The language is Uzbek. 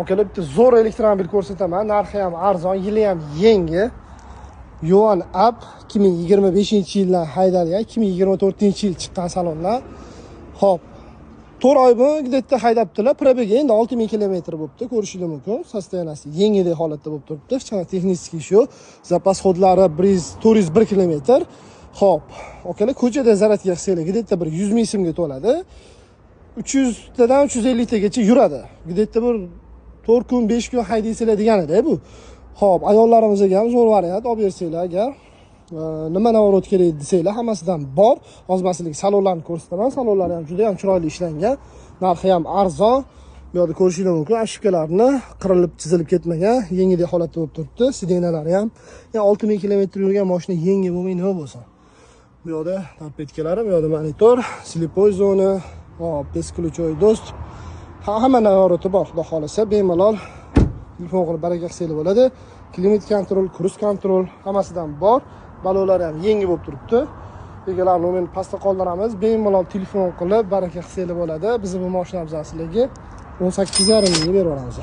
Akalar, bitta zo'r elektromobil ko'rsataman. Narxi ham arzon, yili ham yangi. Yuan Up 2025-yildan haydalgan, 2024-yil chiqqan salondan. Xo'p, 4 oy где-то haydabdilar. Пробег i endi 6000 kilometr bo'libdi, ko'rishingiz mumkin. Состояние si yengidek holatda bo'lib turibdi. Hech qanaqa texnik ish yo'q. Запас ход lari 100 401 kilometr. Xo'p, akalar, ko'chada zaryadka qilsanglar, где-то bir 100 ming so'mga to'ladi. 300 tadan 350 tagacha yuradi. Где-то bir 4 kun, 5 kun haydaysizlar deganida bu. Xo'p, ayollarimizga ham zo'r variant olib bersanglar agar nima наворот kerak desanglar, hammasidan bor. Hozir man sizlarga salonlarni ko'rsataman. Salonlari ham juda ham chiroyli ishlangan. Narxi ham arzon. Bu yerda ko'rishingiz mumkin, обшивка larni qirilib, chizilib ketmagan, yengidek holatda bo'lib turibdi. Сиденья lari ham. Yani 6000 kilometr yurgan mashina yangi bo'lmay nima bo'lsin. Bu yoqda торпедка lari, bu yoqda monitor, слепой zona, hop, бесключевой доступ. Hamma наворот i bor, xudo xohlasa, bemalol telefon qilib baraka qilsanglar bo'ladi. Климат-контроль, круиз-контроль hammasidan bor. Balonlari ham yangi bo'lib turibdi. Egalar nomerini pastda qoldiramiz. Bemalol telefon qilib baraka qilsanglar bo'ladi. Bizni bu mashinamizni sizlarga 18,5 mingga berib yuboramiz.